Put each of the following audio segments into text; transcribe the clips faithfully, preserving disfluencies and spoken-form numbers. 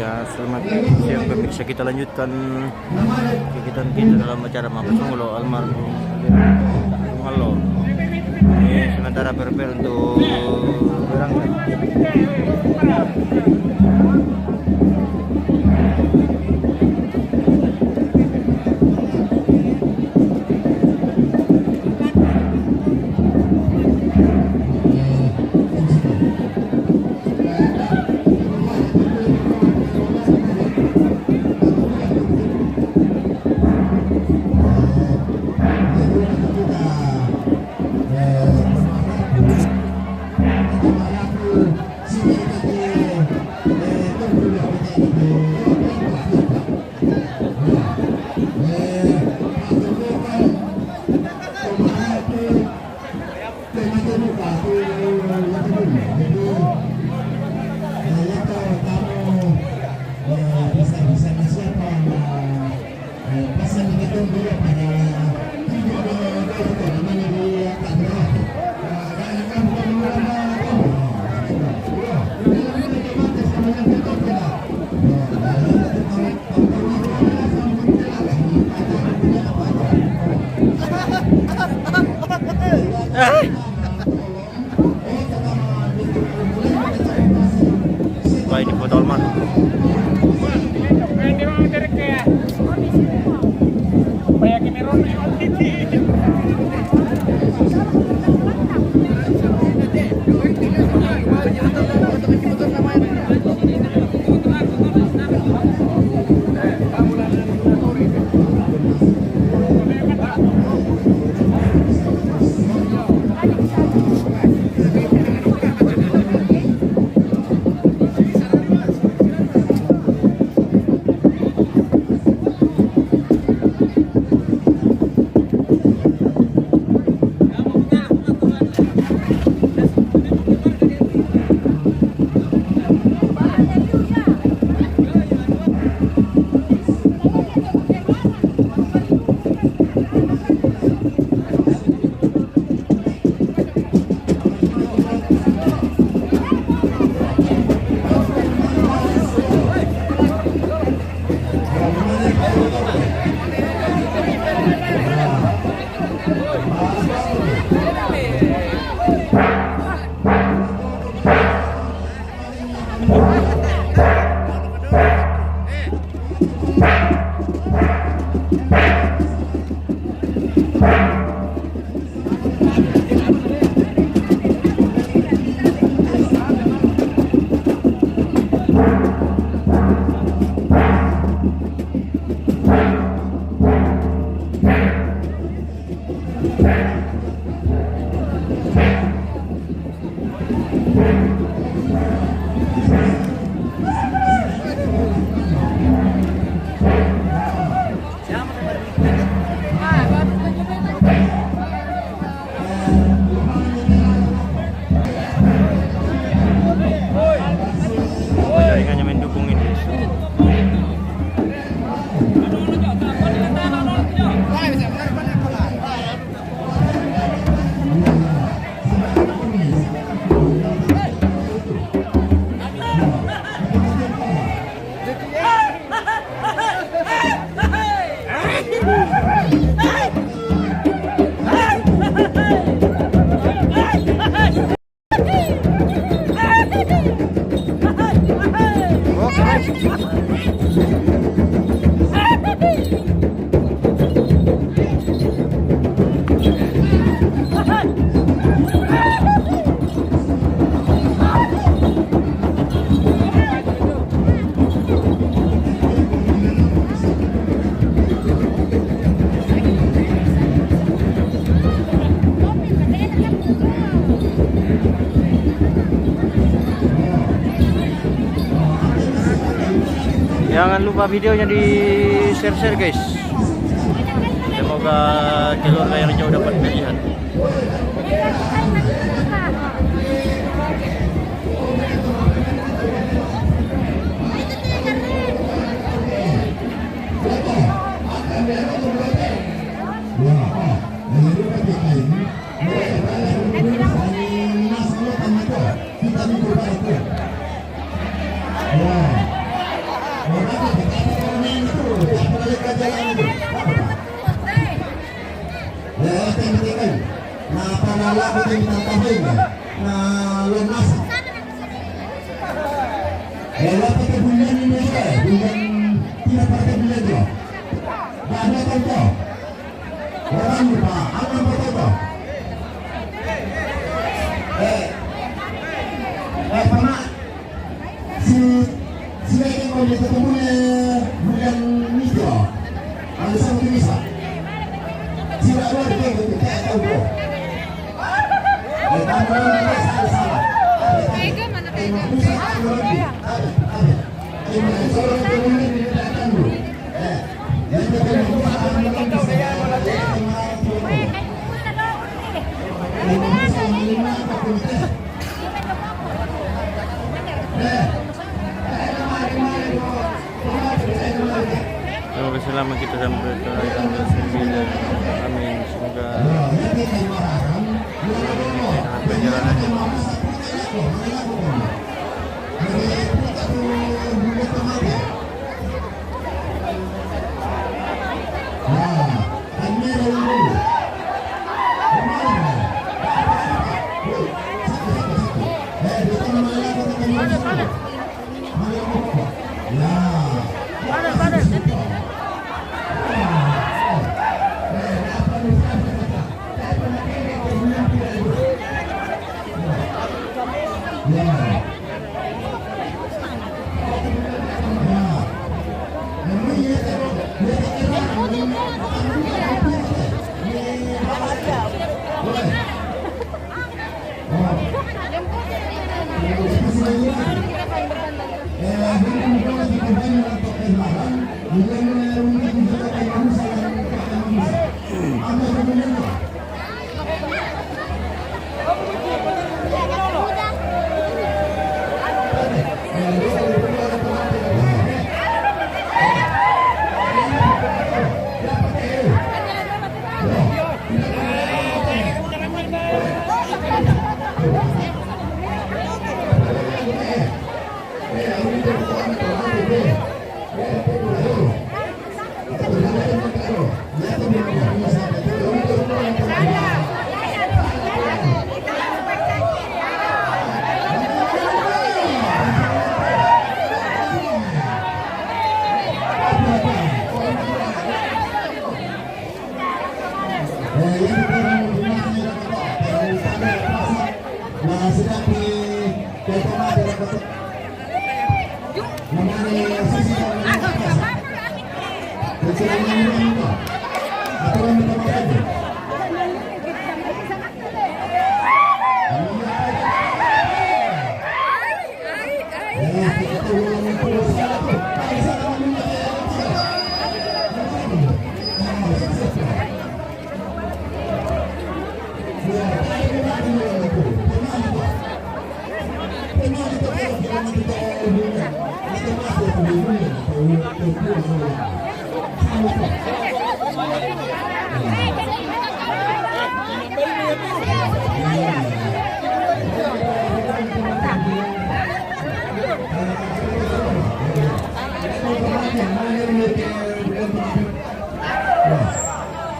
Ah, selamat siang pemirsa, kita lanjutkan kegiatan kita dalam acara Mapes Mangolo almarhum Malo. Ini sementara prepare untuk berangkat. Wah, ini foto almarhum. Jaringannya main dukung ini. Jangan lupa videonya di-share-share, guys. Semoga keluarga yang jauh dapat melihat. Na pala la ko te mi ta ta fai na lo nasa. E la ko te bulan ni me ke, bulan tina pa te bulan yo. Ba na ko to. Ora ni pa, ana pa to. E, e pa na. Si, si ai ke ko ni ko te bulan, bulan ni to. Ana sa ko ni sa. Si la ko te ko te ta ko. Terima kasih lama kita sampai ke amin. Semoga dalam perjalanan.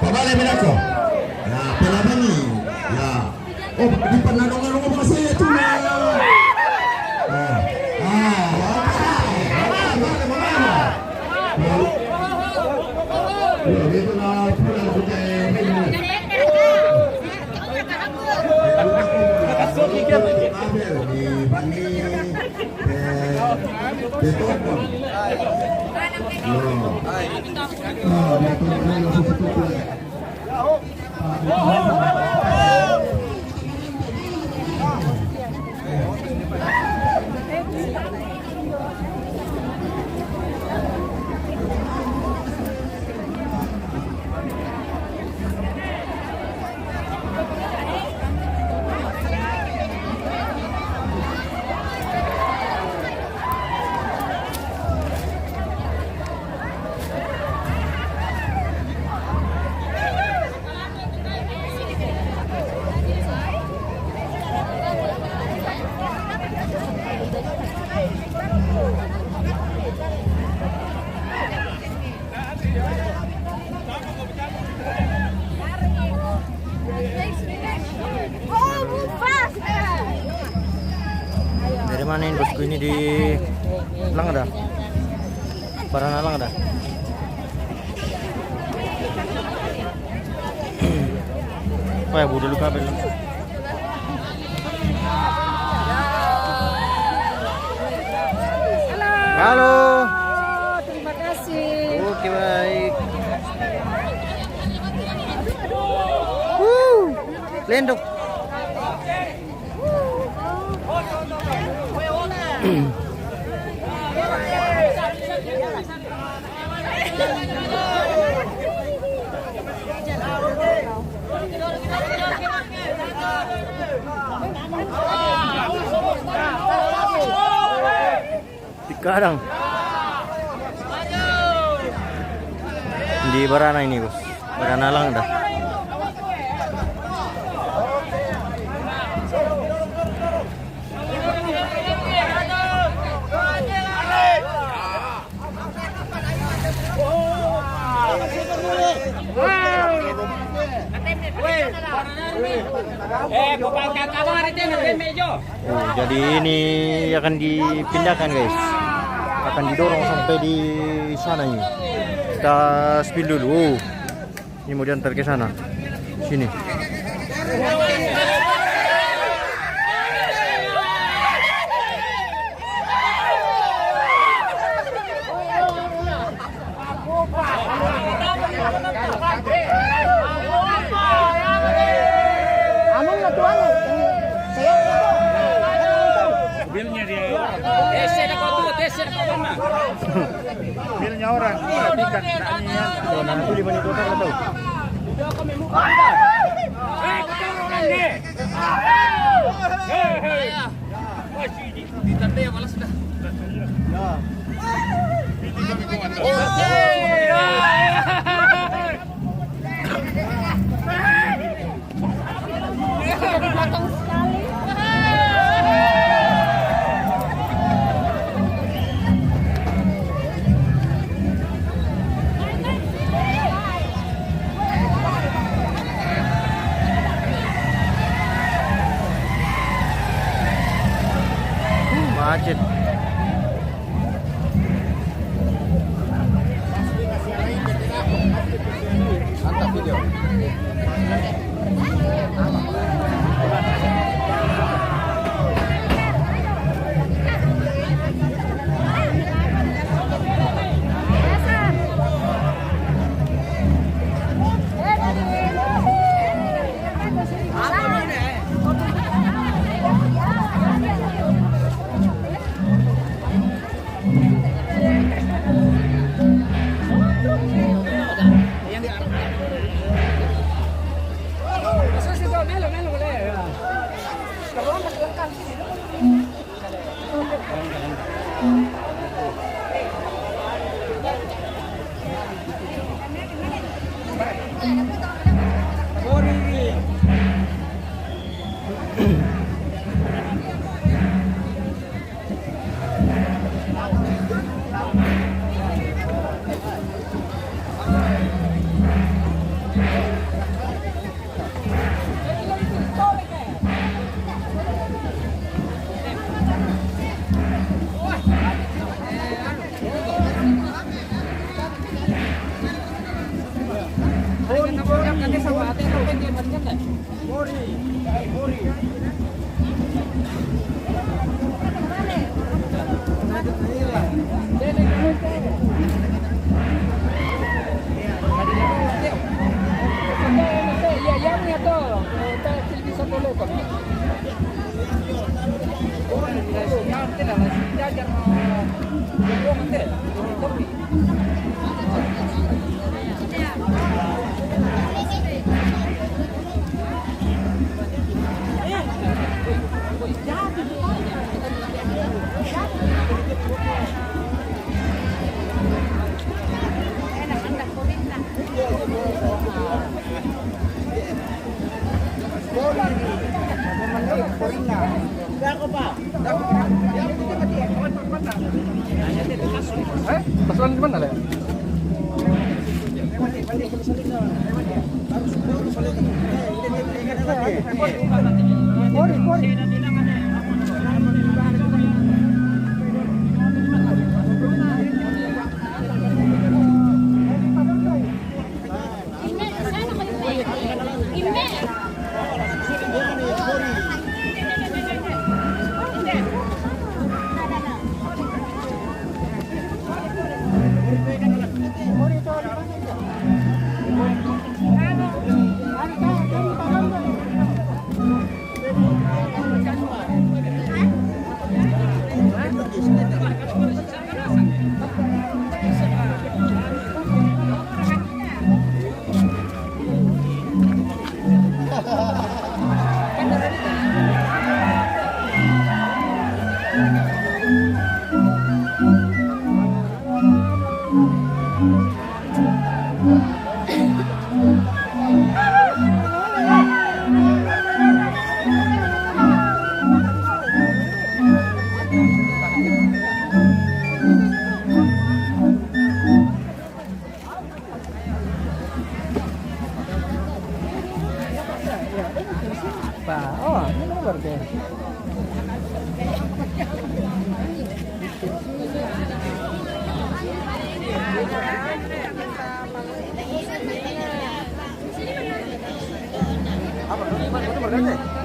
Pabale Minako. Ya, Pelabani. Ya. Oh, di pernah dengar ngomong bahasa itu lah. Ah, ah, ya, ya, ya, ya, ya. Ya, dia pernah pulang ke Ini bosku ini di Langda. Barana Langda. Oh ya, budal ka ba? Halo. Halo. Terima kasih. Oke, baik. Wuh. Lendok. Sekarang di barana ini, bos. Barana Langda. Eh, bukan kakak, itu yang mejo. Oh, jadi ini akan dipindahkan, guys. Akan didorong sampai di sana ini. Kita spill dulu. Oh. Ini mau diantar ke sana. Sini. Bilnya dia. Tes ada kau tu, tes ada kau mana? Bilnya orang, perhatikan. Nah, ini ya. Tuh, nah, tuh di mana itu kan tahu. Eh, kau tahu orang ni? Hei, hei. Wah, si di, di tanda yang malas dah. Ya. Macet. Mantap video. Eh, pasukan di mana, Le? Mori, mori.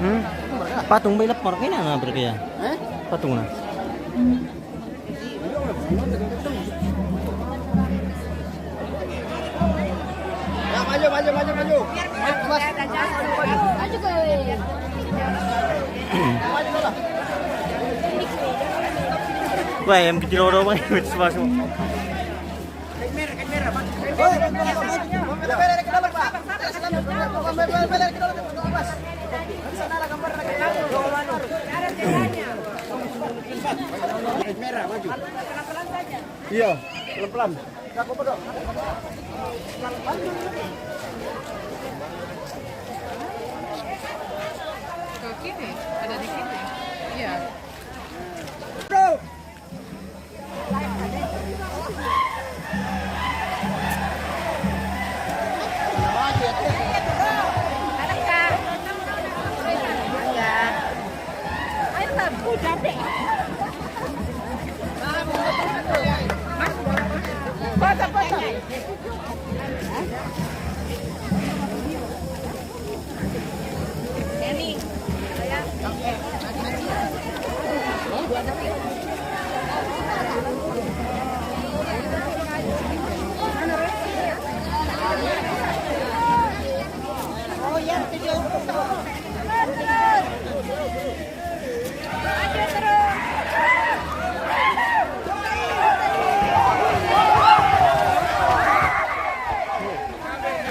Hmm? Patung ba i lapor kayna na berkaya. Patung na. Ya, maju, maju, maju, maju. Wah, yang kecil orang, Bang. Iya, pelan-pelan. Ke kiri, ada di kiri. Iya.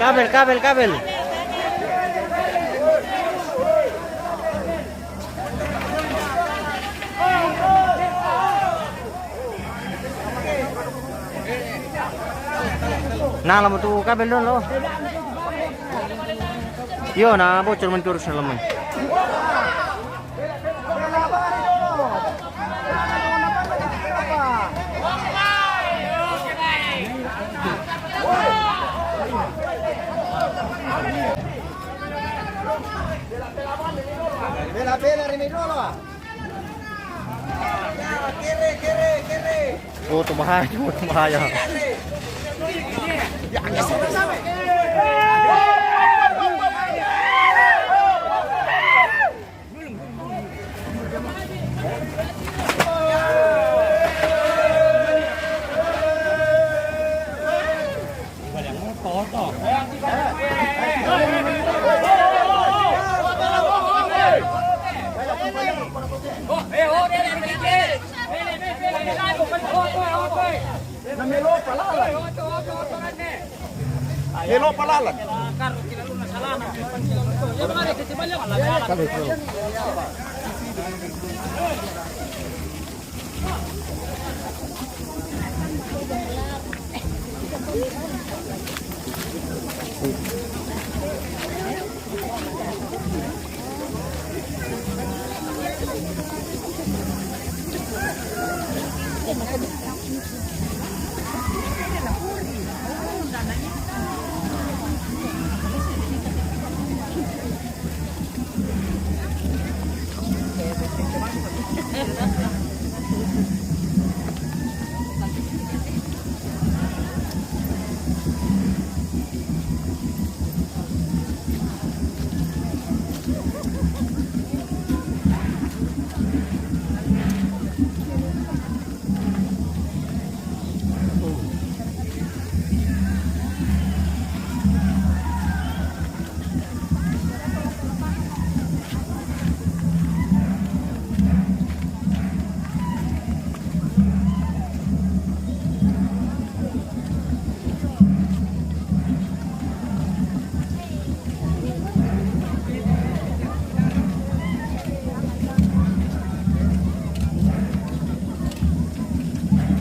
Kabel, kabel, kabel. Na, lama tu kabel dolo. Iyo, na bocor man terus na lama. Bela, bela, rimi dolo. Kiri, kiri, kiri. Oh, tu bahaya, tu bahaya. Melo palalan.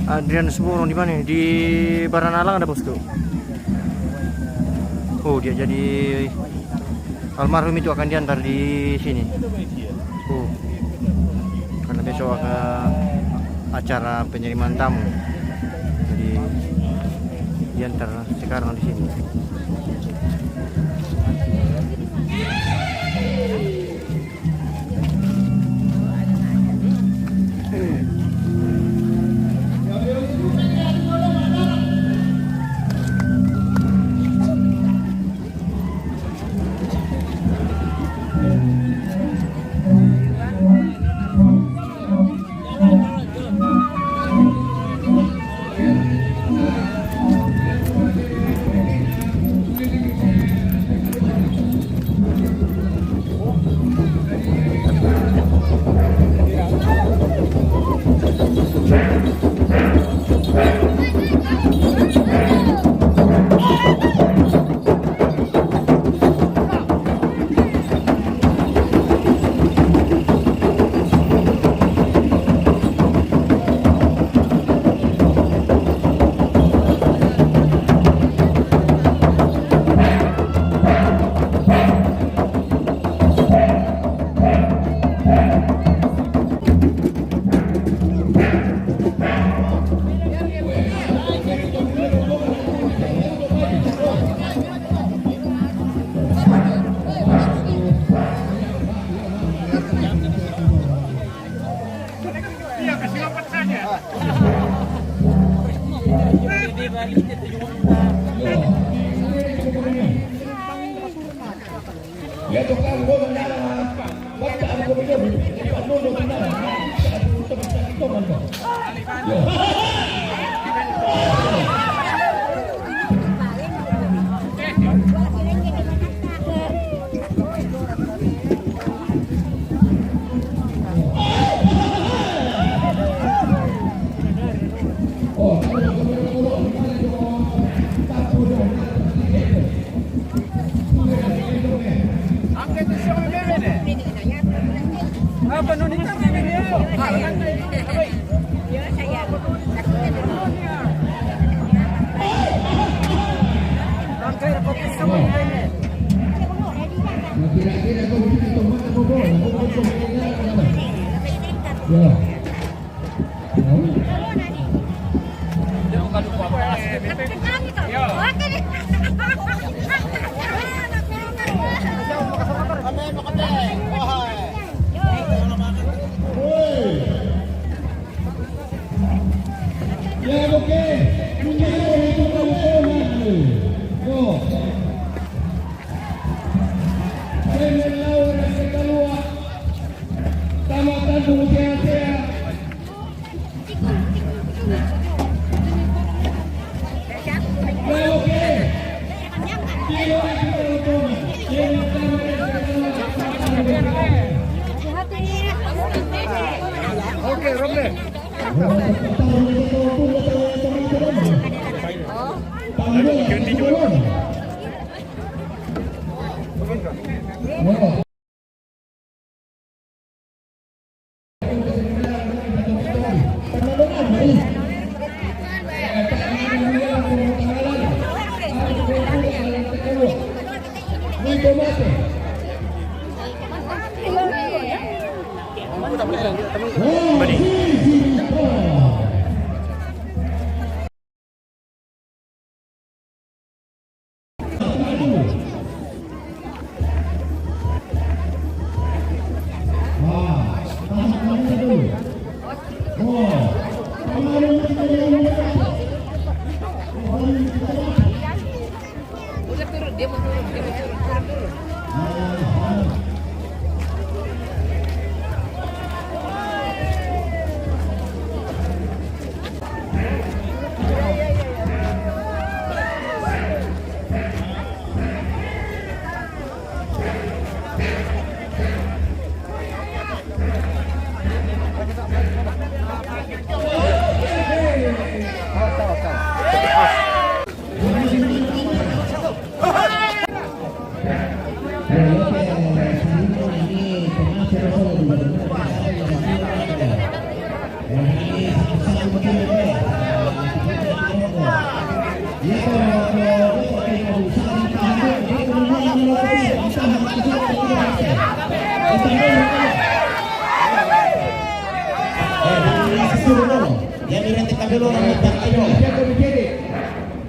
Adrian Suborong di mana? Di Baranalang ada, Bosku. Oh, dia jadi almarhum itu akan diantar di sini. Oh. Karena besok ada acara penerimaan tamu. Jadi diantar sekarang di sini.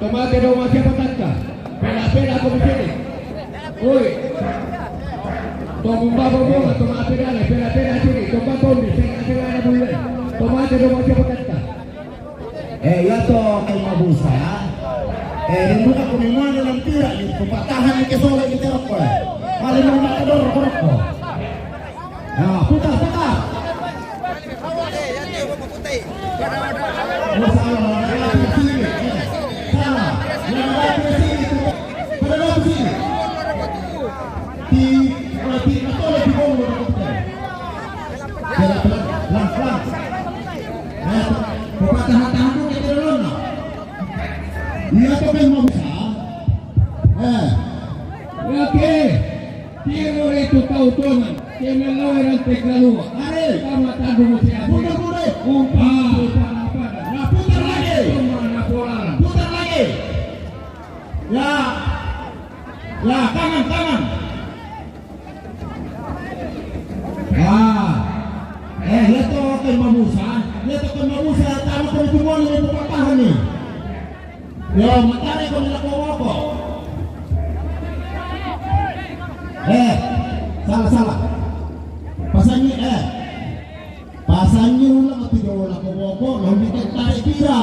Tomate do masia patakka. Pela pela ko micede. Oi. Tomba bobo, tomate dale, pela pela cede, tomba tombi, pela pela na bulle. Tomate do masia patakka. Eh, iya to kai mabusa. Eh, rinduka ko memang dalam tira ni, ko patahan ni ke sole ni terok ko. Paling mau matador ko. Nah, putar, putar. Oh, salah, salah. Salah. Yang ada di sini, pada dalam sini. Di, di, di, di, di, di, Pelan, pelan, pelan, pelan. Eh, pepatah tahan dulu kita dulu, nah. Iya, tapi mau bisa. Eh. Oke. Tiro itu kau tuangan. Kena lawan rantai keluar. Are. Sama tadu mesti ada. Bunuh, bunuh. Umpan, umpan, apa? Nah, putar lagi. Umpan, apa? Putar lagi. Ya. Ya, tangan, tangan. Ah. Eh, lihat tuh, Ken Mamusa. Lihat tuh, Ken Mamusa. Tamu kami semua nih, pepatahan nih. Yo, matane ko nila ko woko. Eh, salah, salah. Pasangi, eh. Pasangi ulang atau jauh lah ko woko, lo bikin tarik pira.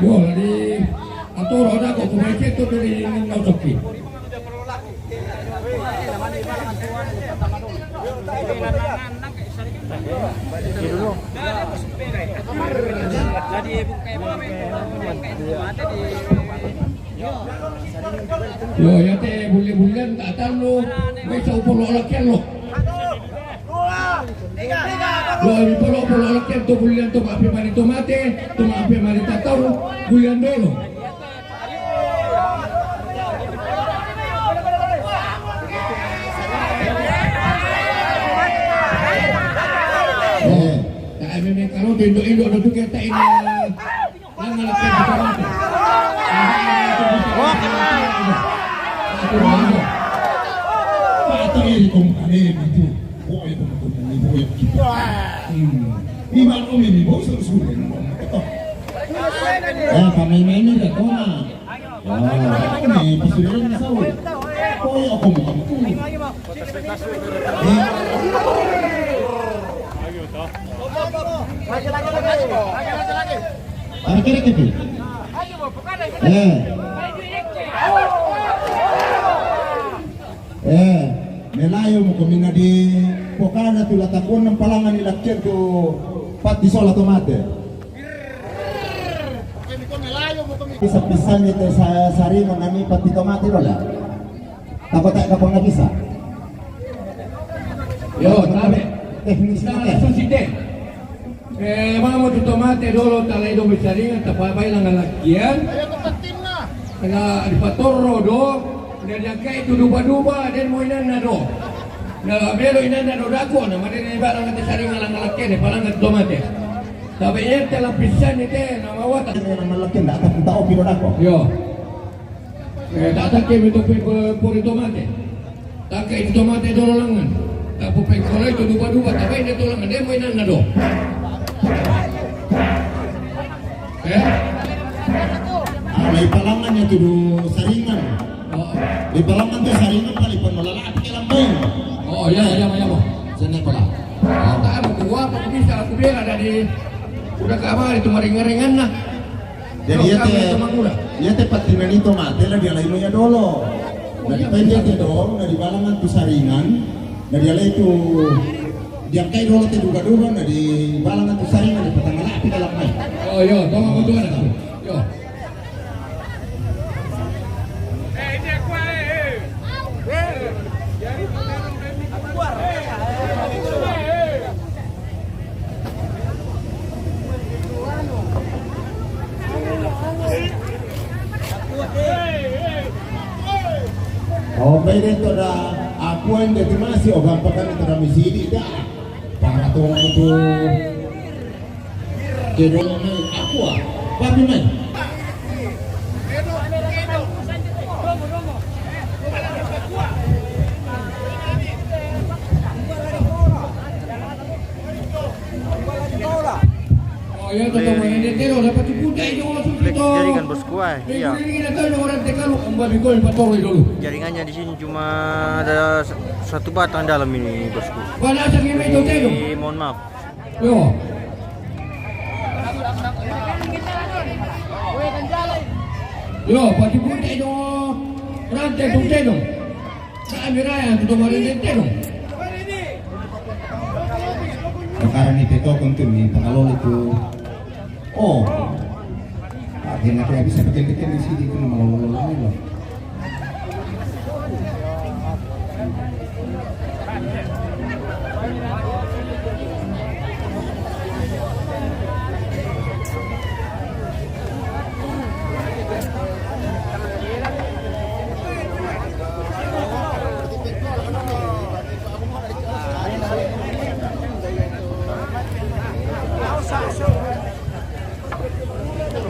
Yo, jadi atur ada kok kumai cek tu dari nau soki. Yo, ya te bulle-bullen tak tahu. Wei sa upolo lakian lo. Lo mi polo polo lakian tu bulle tu mape mani tu mate, tu mape mani tak tahu. Bulle dulu. Ay, memang kalau tu induk-induk tu kita tak ini. Jangan lepas kita mati. Patang iri kong kami itu. Boy kong kong ini boy kita. Hmm. Ini maklum ini boy suruh suruh. Eh, kami main ini dah kau mah. Ah, ini pasti dia nak tahu. Boy aku mau kamu tu. Eh. Arekereke pi. Eh. Eh. Melayu mo ko mina di pokana tu la takuan ng palangan ni lakyan tu pati sola tomate. Pisa-pisa ni te sa, sarimo nami pati tomate lola. Tako tayo kapag nabisa. Yo, tabe. Teknik sa tayo. Susite. Eh, mamo tu tomate dolo talay do misaringan tapabay lang alakian. Kaya di patorro do. Na diyan kay tu duba-duba den mo inan na do. Na belo inan na do dako na maden ibarang ati saringan lang alakian, eh, palangan tomate. Tabe yan talapisan ni te na mawata. Ini na malakin na tapong tao pino dako. Yo. Eh, tatake mi tu pe, pe, puri tomate. Take itu tomate dolo langan. Tapu pe kore itu duba-duba, tabe ini tu langan. Dia mo inan na do. Eh? Ah, may palangan niya tu do saringan. Oh. May palangan tu saringan pali pon malala api kalambay. Oh, ya, ya, ya, ya. Sana pala. Ah, tak ada buah apa bisa aku bilang dari udah kamar itu maringan-ringan lah. Jadi, iya te, iya te pati nani tomate la dialay mo iya dolo. Na di pay iya te dolo, na di balangan tu saringan, na dialay tu diyan kay dolo te duga-duga, na di balangan tu saringan, di patangala api dalam may. Oh, yo, tama ko tuan ako. Yo. O, pwede to da, akuan da timasi, o gampakan da misidi da. Para to itu. Kedua mai, aqua. Papi mai. Klik, klik jaringan bosku ah. Iya. Jaringannya di sini cuma ada s-, satu batang dalam ini, bosku. Jadi, mohon maaf. Yo. Yo, pati pute do rante tu teno. Sa miraya tu tomare de teno. Perkara ni teto kontu ni pangalolo tu. Oh. Akhirnya kaya bisa bikin-bikin di sini tu malolo-lolo ni lo.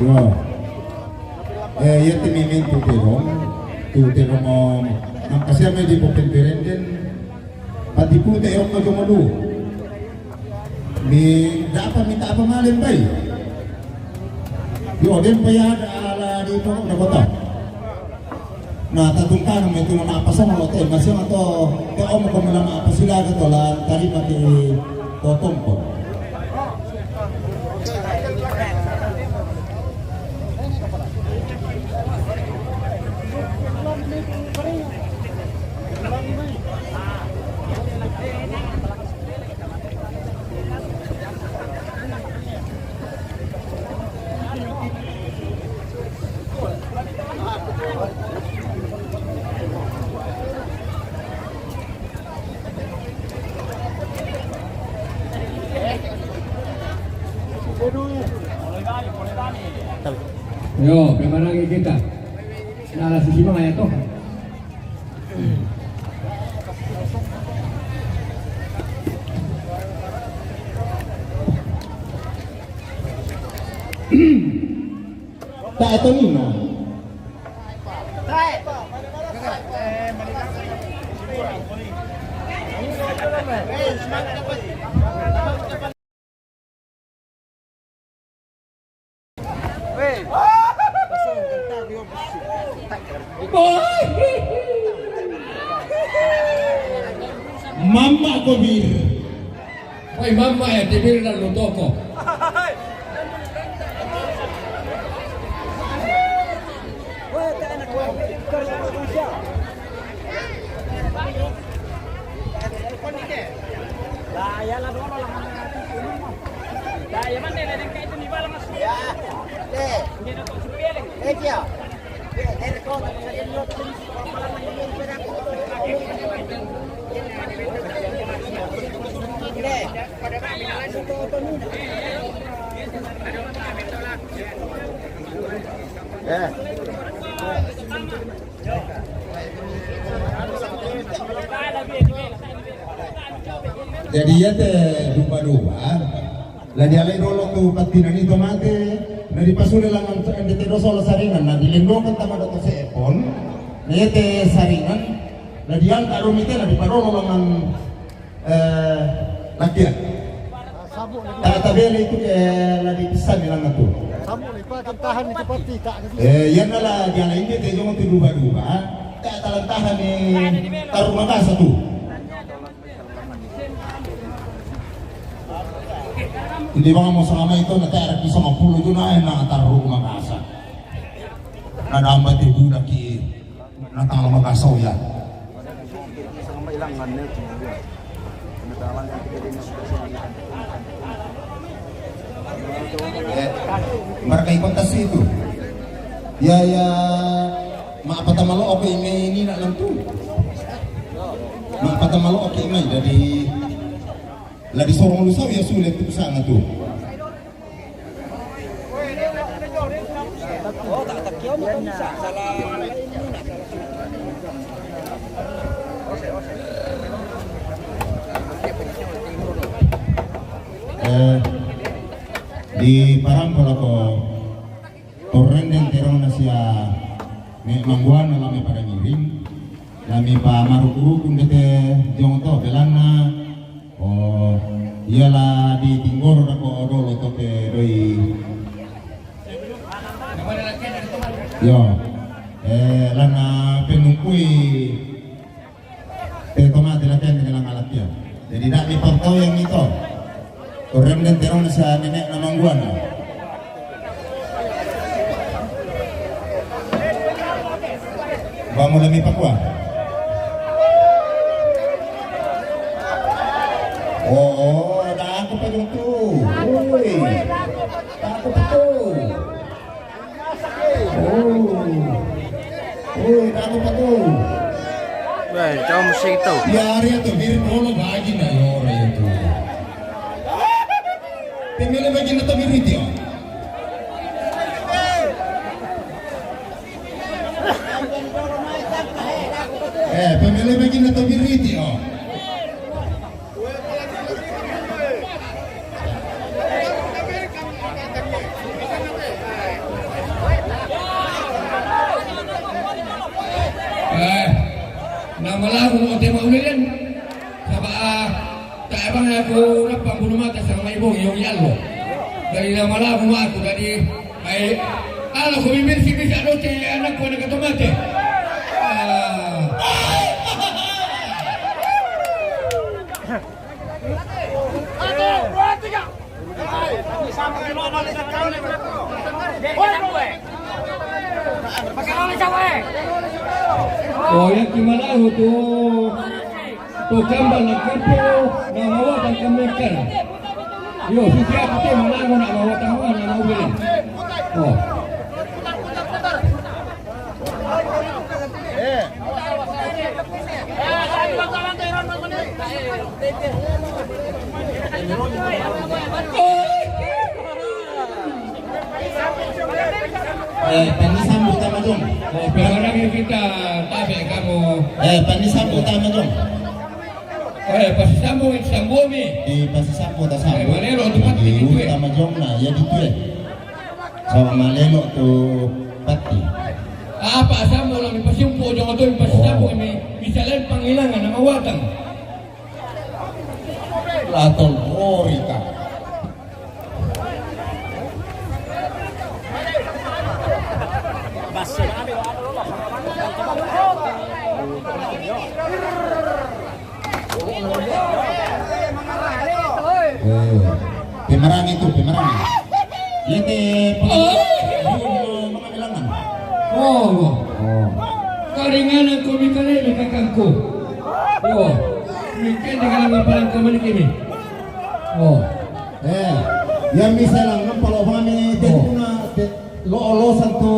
Yo. Eh, iya te mimin tu te dong. Tu te dong, um, ang kasi may di po pinpirenden. Pati po te yung kadumalu. Mi, da apa minta apa malin bay? Yo, din pa yada ala di po na kota. Na tatungkang mi tu na mapasang lo te, masih ato te om ko na mapasila ka to la tari pati to tongko. Yo, pemarangi kita. Nah, lah, sisi mana ya, toh? Tae Tonina. Mama Kobir. Woi, mama ya, tibir na lutoko. Jadi, iate duba-duba, la dialai dolo tu patina ni tomate, na dipasule langan ende te do solo saringan, na dilendongan tama doto seepon, na iate saringan, la diangka do mite, na dipadolo langan, eh, lakian. Tatabele itu ke la dipisani langan tu. Eh, iana la dialai ende te jongo tu duba-duba, talantahan ni taru makasa tu. Inde bang mo salama itu na tera ki sama pulu ju na ena taru makasa. Na damba te buda ki na tala makasa ya. Eh, marka ikon tas itu. Ya, ya, ma apa tamalo oke ime ini nak nentu. Ma apa tamalo oke ime jadi la disorong lusau ya sulit tu sana tu. Eh, di parangko lako torrenden terong na sia me mangguana lame pada ngiring. Lami pa maruku-ruku ndete jongo to belanna. Oh, iala di tinggoro dako dolo to pe doi. Yo, eh, lana penukui te tomate la kende ngelang alak ya. Jadi dak mi pantau yang itu. Kurang dan terong sa nenek na mangguana. Bangun lami pakua. Oh, oh, dah aku pajung tu. Ui, dah aku pajung. Oh. Ui, dah aku pajung. Weh, jom sing tu. Ya, hari itu mirip dulu bagi na yore itu. Pemilih bagi na tapi video. Eh, pemele bagi na to biriti, oh. Eh, nama lagu mau tema ulilin. Saba, ah, tak abang aku rapang bulu mata sama ibu yang yalo. Dari nama lagu aku tadi, ai, kalau aku bibir si bisa doce anakku anak kata mati. Ah. Oh, yang gimana itu? To kamba na kapo na mawatan kami kara. Yo, sisi aku te manango na mawatan wa na mawatan. Oh. Eh, pani sambu tama jong. Oh, pe orang yang kita tabe kamu. Eh, pani sambu tama jong. Eh, pasi sambu, sambu mi. Eh, pasi sambu ta sambu. Eh, boleh lo, tu mati di tu, eh. Tama jong na, ya di tu, eh. Sawa malelo tu pati. Apa samu lang mi pasiumpu jong tu mi pasisamu mi, bisa lang pangilangan nama watang. Latol rori ka. Eh, pemerangi tu, pemerangi. Iya te, oh, mengambil langan. Oh, oh. Oh. Karinganan ko mi kare mi kakangku. Oh. Mi kende kalang palang ka manik ini. Oh. Eh, yang misalang nampak lo kami, oh, tengkuna, te- Lo, lo santu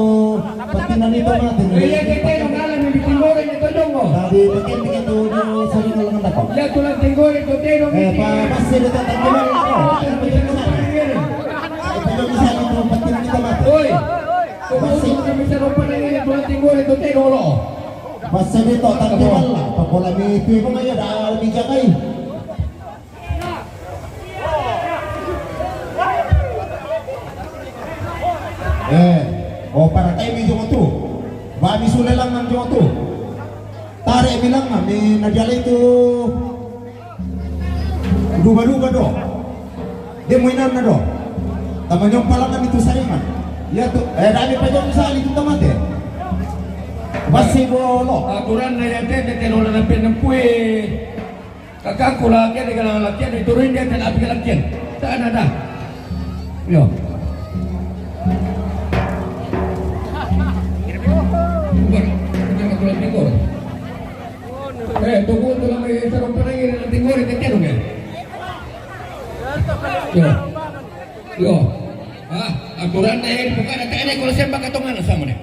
patinani tamate. Iya, kete no ngala mi bitinggore ni tojong mo. Tadi pakai bikin tu, tu sering kalau ngendak. Ya, tulang tinggore tu teno. Eh, pa, pasti dia tak terkenal lah. Apa yang bisa? Apa yang bisa itu patinani tamate. Oi. Kau mau bisa lupa dengan tulang tinggore tu teno lo. Pasti dia tak terkenal lah. Pakola mi tu pun aja dah dijagai. Eh, oh, para kai mi jongo tu. Ba mi sule langan jongo tu. Tare mi langan mi na diale tu. Duba-duba do. Dia mo inan na do. Tama nyong palangan itu saringan. Ya tu, eh, dami pajong sali tu tamate. Basi bolo. Aturan na ya tete telo na pene pue. Kakangku la kian, kalang la kian, ituruin dia, tena api kalang kian. Sana dah. Yo. Bukan, bukan aku lagi kau. Eh, tunggu tu lama yang sarung panang ini nanti ngori ke tiada, ya? Yo. Yo. Ah, aturan deh, bukan ada, ada kalau sembah katongan sama deh.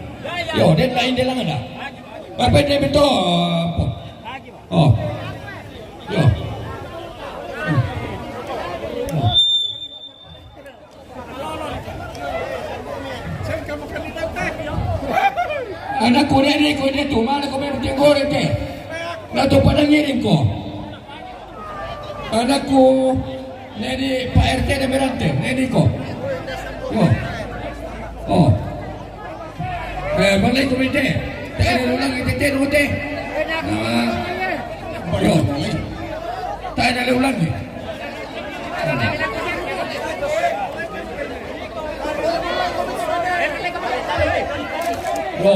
Yo, dia lain dia lang ada. Apa dia betul? Oh. Yo. Anakku, nene ko, nene tu, mana ko main tinggore te. Na tu padang ngiring ko. Anakku, nene Pak R T de Merante, nene ko. Yo. Oh. Eh, balik ko minte. Tayo na ulang, ite, ite, ite. Ah. Yo. Tayo na ulang, eh. Yo.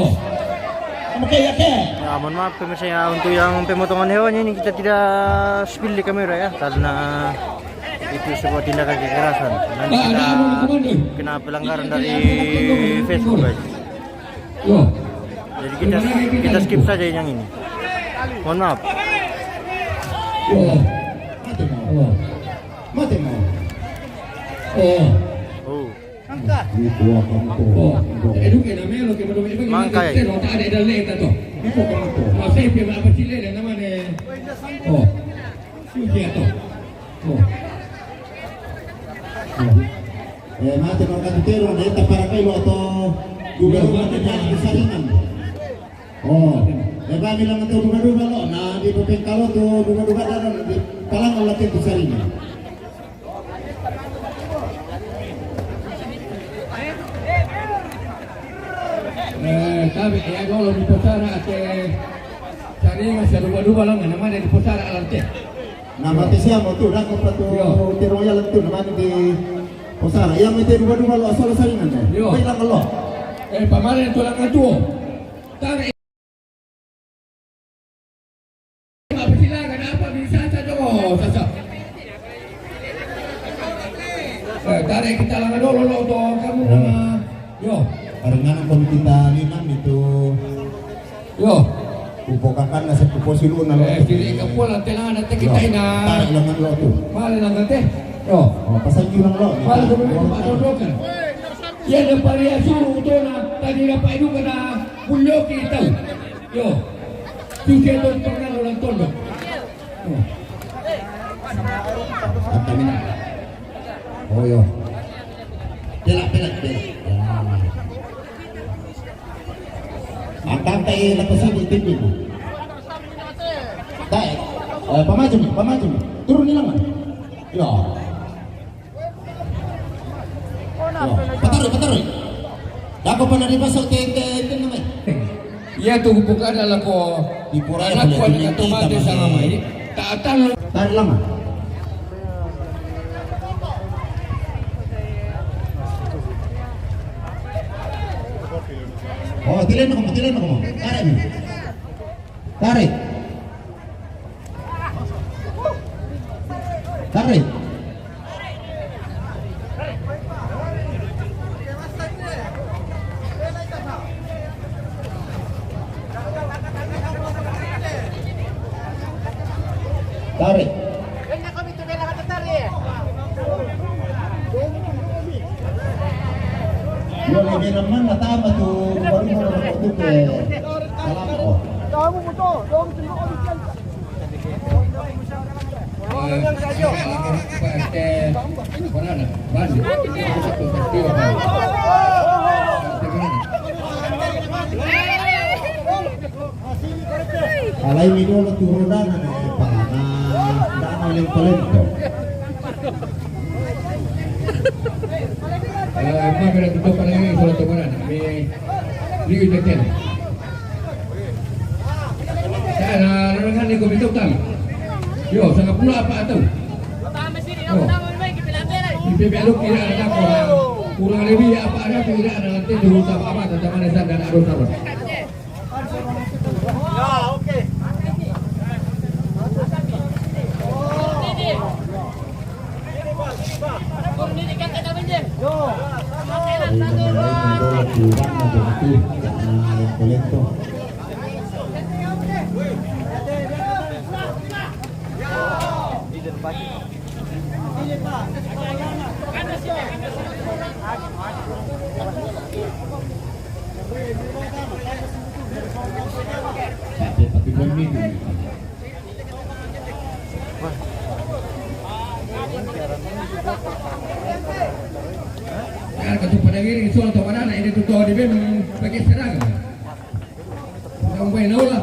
Oke, oke. Ya, mohon maaf pemirsa ya, untuk yang pemotongan hewan ini kita tidak spill di kamera ya, karena itu sebuah tindakan kekerasan. Nanti kita kena pelanggaran dari Facebook, guys. Jadi kita, kita skip saja yang ini. Mohon maaf. Mate mo. Oh. Mangkai. Oh. Eh, mate mo katutero, de tapara kai lo to. Duga-duga te jadi saringan. Oh, eh, ba bilang tu duga-duga lo, na di pepengkalo tu duga-duga dalam di palang lo te saringan. Eh, tabe ya, kalau di posara te saringan sa duga-duga lang, na mane di posara alante. Na mate siamo tu, dako patu. Yo. Tero ya lang tu, na mane di posara. Yang mete duga-duga lo solo saringan te. Yo. Baik lang lo. Eh, pamaren tulang atuo. Tarik. Apa silakan, apa bisa saja. Oh, sasa. Eh, tarik kita lang dulu lo to, kamu nama. Yo. Barengan kon kita liman itu. Yo. Kupokakan na sa kupo silu na lo. Eh, sili ka pula, tela na te kita ina. Tarik lang lo tu. Male lang te. Yo. Oh, pasal julang lo. Male ko mo padodokan. Yan ang pariya suru to na, tadi na paidu ka na bulyoki tau. Yo. Susi to pangan orang tondok. Yo. Kami na. Oh, yo. Pela, pela, pela. Ya. Antang tai lepas ini timbik. Tai. Eh, pamaju ni, pamaju ni. Turun ni lang. Yo. Yo, patarik, patarik. Dako pernah dimasuk te, te, te namai. Iya tu bukan dalam ko. Di pura anak ko ni kita mati sama mai. Tak tahu. Tarik lama. Oh, tilen kamu, tilen kamu. Tarik ni. Tarik. Tarik. Tarik. Yo, lagi naman, natama tu, baru mo na tu ke. Salam, oh. Alai mi dolo tu rodana na pala na dana yang talento. Eh, ma bela tu topa lagi solo topa na mi liu ite tena. Saya na na ngani ko bitu kami. Yo, sanga pula apa atau? Yo. Di bebe lo kira ada ko. Kurang lebih apa ada tu kira ada nanti dulu sama apa tentang mana dan harus apa. Katu pada giri soal tu mana nak ini tu tahu dia memang pakai serang. Orang main lah.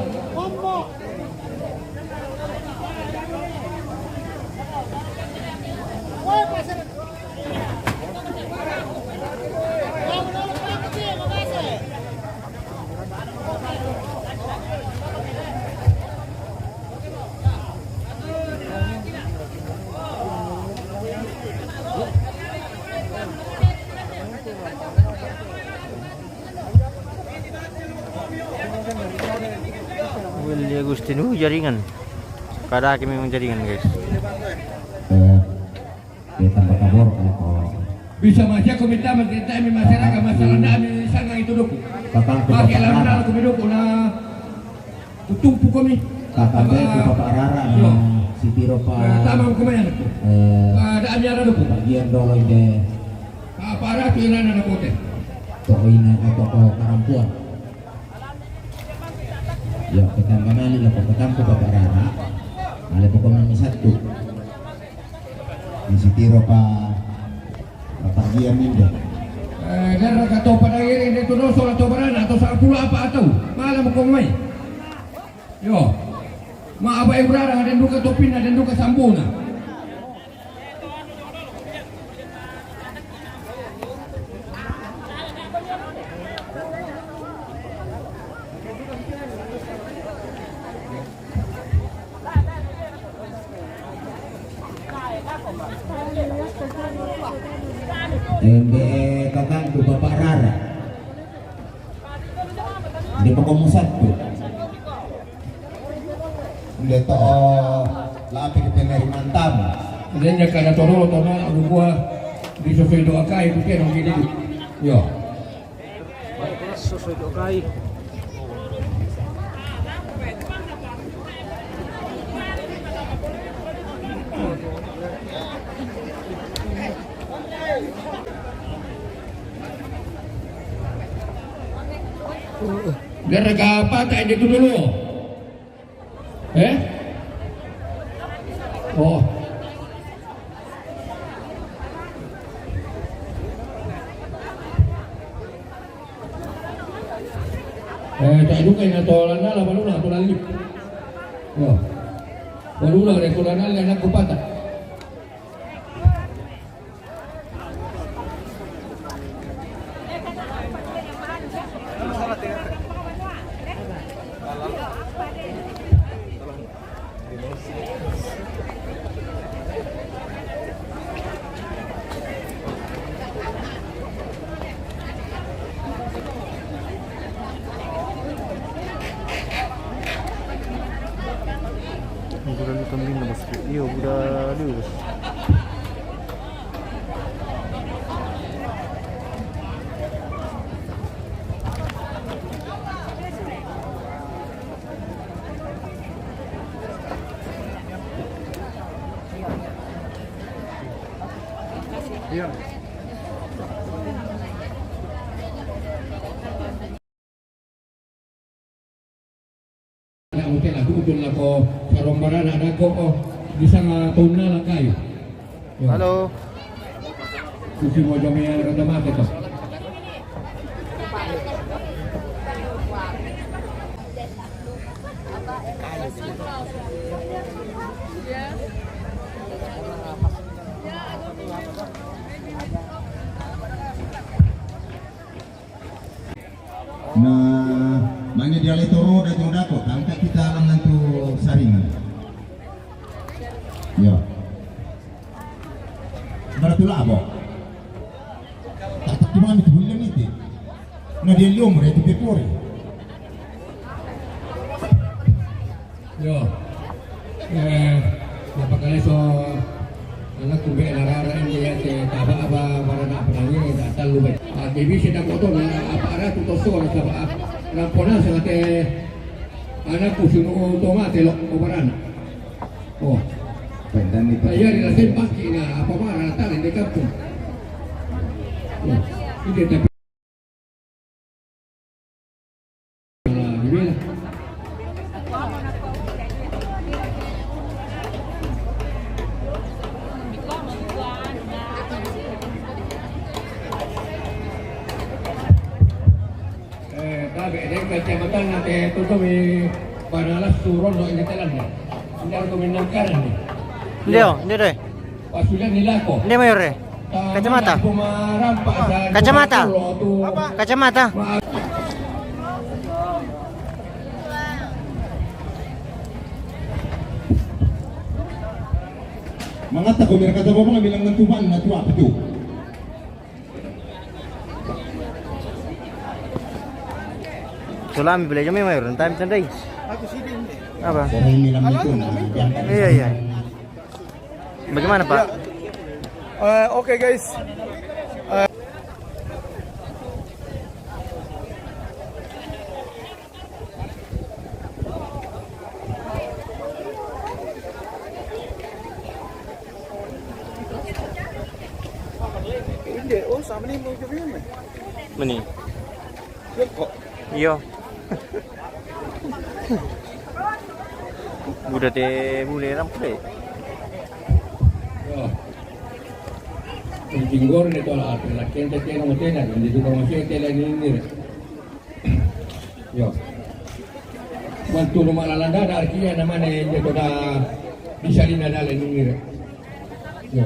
Willy Agustin, uh, jaringan. Kada kami memang jaringan, guys. Eh, dia tambah kabur, kalau bisa masih aku minta, minta masyarakat, masalah kami sangat itu dulu. Pakai lalu aku dulu, nah. Kutumpu kami. Kakak aku Bapak Rara, nah, si Tiro, Pak. Nah, tamang kumayan. Eh, ada ami ada dulu. Bagian dolo ide. Apa ada tu yang ada pote? Toko ina, eh, toko karampuan. Ya, petang kanali lah, petang ko Bapak Rara. Ale pokoknya mi satu. Di si Tiro pa, pa bagian ninda. Eh, dan raka to pada iri, dia tu dosa atau barana, atau salah pula apa atau? Malam kau mai. Yo. Ma apa yang berada, ada duka topin, ada duka sambuna. Embe kakak tu Bapak Rara. Di pokok musat tu. Nde to, lapi ke penerimaan tamu. Nde nya kana torolo tona aku gua di sosoi doa kai tu kena gini. Yo. Sosoi doa kai. Gara-gara patah itu dulu. Eh? Oh. Eh, tak juga ini tolan dalam, baru lah tolan lip. Oh. Baru lah dia tolan dalam, nak kupatah. Iya. Ya, mungkin aku utul lako sarong barana' dako, oh, bisa nga tunna lakai. Yo. Halo. Kusi mo jami yang kata mati to. Na, mane dia le toro da jong dako, tangka kita alam nantu saringan. Yo. Bara tu labo. Tatak tu mami tu bulan iti. Na dia liom re tu pepori. Yo. Eh, napakaleso anakku be' narara ini ya te taba apa barana' penangi tak talu be'. Ah, ke bisi tak kotor na apa ara tu tosor taba. Rampona sa te anakku sunu to mate lo ko barana'. Oh. Pendani. Ayah di rasen paki na apa barana' tak di kampung. Oh. Ini tapi Eh, tabe', deng kacamatan na te tutu mi panalas suron no ini telan ya. Ini aku minangkaran nih. Ndio, ndio deh. Pasulan nila ko. Ndio, Mayor, eh. Kacamata. Kacamata. Kacamata. Mangata ko, mira kata ko, mga bilang ng tuban na tuwa pa to. Sulami beli jami, Mayor, time tandai. Apa? Sering nilang itu, nah, yang tadi. Iya, iya. Bagaimana, Pak? Eh, oke, guys. Eh, Hindi, oh, sama ni mo jud yun eh. Mani? Yun po. Iyo. Buda te bule lang pala eh. Yo. Yung jinggor nito, ah, la gente tiene un hotel, hindi ko masya tela ni nila. Yo. Kuantu no malalanda da arkia na mane de toda bisalina dale nunire. Yo.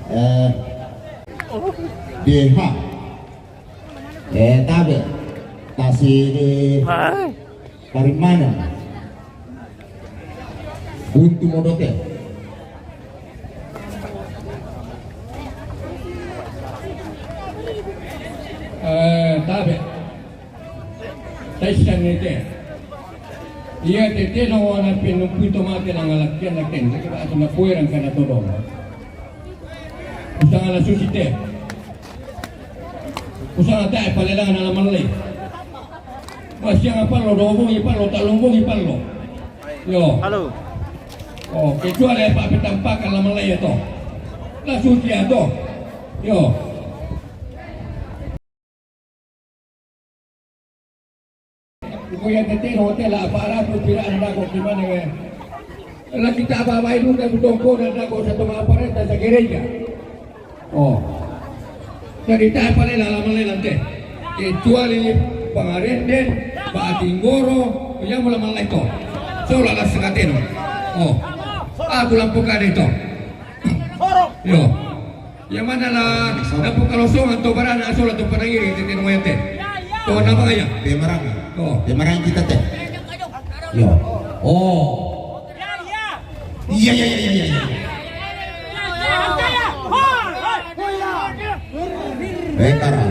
Eh, deha. Eh, tabe'. Tasi di Parimanan. Buntu modote. Eh, tabe'. Taisan ni te. Iya te te no wana pinumpuito mate na ngalakian na ken. Naka ba atu na puerang kana todo. Usang ala susi te. Usang ata e palelangan ala malay. Masih apa lo dobong ipa lo talobong ipa lo. Yo. Halo. Oh, kecuali apa petampakan ala malay to. La susi ato. Yo. Kuya tetero tela para tu pira anda ko kimane we. La kita babai dulu dan butongko dan ko satu aparenta sa gereja. Oh. Jadi tak apa lela lama lela te. Kecuali pangarenden, Pak Tinggoro, yang mula malai to. Sola la sekateno. Oh. Aku lampu kade to. Yo. Yang mana la, la buka losongan to barana asola to panangiri te teno yate. To nama ya? Pemarang. To. Pemarang kita te. Yo. Oh. Iya, iya, iya, iya, iya. Eh, kara.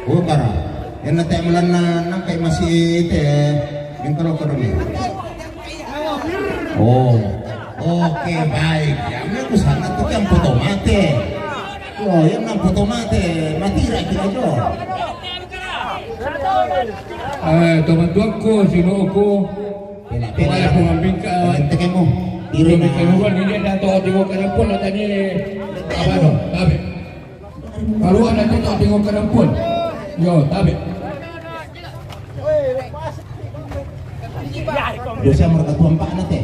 Oh, kara. Ena te mulanna nangkai masih te. Yang kalau kau ni. Oh. Oke, baik. Ya, ini aku sana tuh yang foto mate. Yo, yang nang foto mate, mati kira-kira jo. Eh, teman tuanku, sino ko. Pela, Pela, pela. pemambingka. Enteke mo. Iri Ini na. keluar ini dia tak tahu di muka pun lah tadi. Apa tu? Tapi. Kalau ada tu tak tengok ke pun. Yo, tapi. Dosa mereka tuan pak nate.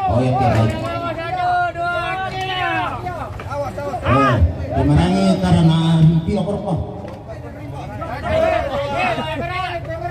Oh, yang kira. Oh, dimarangi karena mimpi apa apa?